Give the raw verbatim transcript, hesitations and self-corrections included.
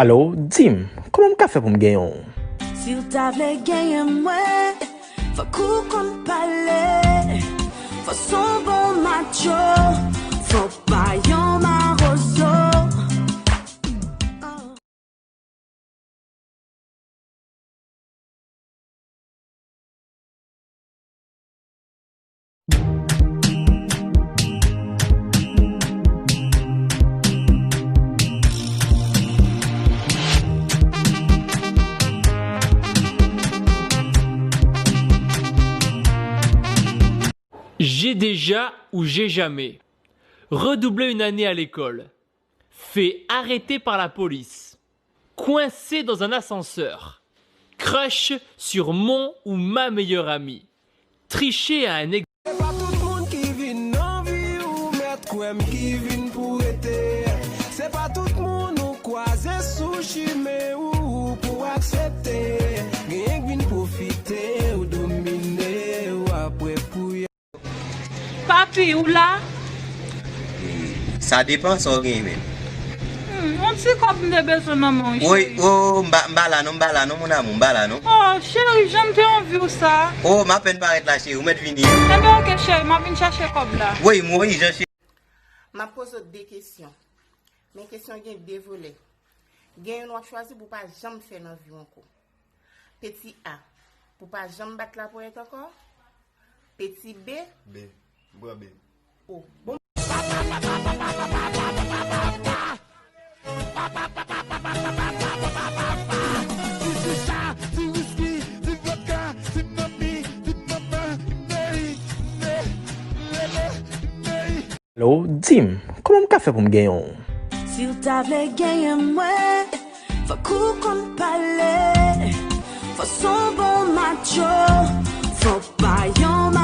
Alo, di m, kòman m ka fè pou m genyen w? Si w ta vle genyen mwen, fòk ou konn pale. Fò s on bon macho, fò w pa yon mawozo. J'ai déjà ou j'ai jamais. Redoubler une année à l'école. Fait arrêter par la police. Coincé dans un ascenseur. Crush sur mon ou ma meilleure amie. Tricher à un ex- Se pa tout moun ki vin nan vi ou mèt kwè m ki vin pou rete. Se pa tout moun ou kwaze sou chimen ou pou aksepte. Genyen k vin pwofite ou domine ou apre pou y Papi, ou la? Sa depann sa w genyen menm. Hmm, yon ti kòb m te bezwen nan men w, wi, cheri. Woy, o, m pa, m pa la non, m pa la non, mon amour, m pa la non. Oh, cheri, jan m te anvi w sa. O, m apèn parèt la, cheri, ou mèt vini. Enben, oke, cheri, m ap vin chache kòb la. Woy, m woy, jan cheri. M ap poze w de kesyon. Men kesyon gen de volè. Gen youn w ap chwazi pou w pa janm fè nan vi w ankò. Peti A, pou pa janm bat laponyèt ankò. Peti B, B. M pran B. O. Bon. Alo, di m, kòman m ka fè pou m genyen w? Si w ta vle genyen mwen, fòk ou konn pale. Fò s on bon macho, fò w pa yon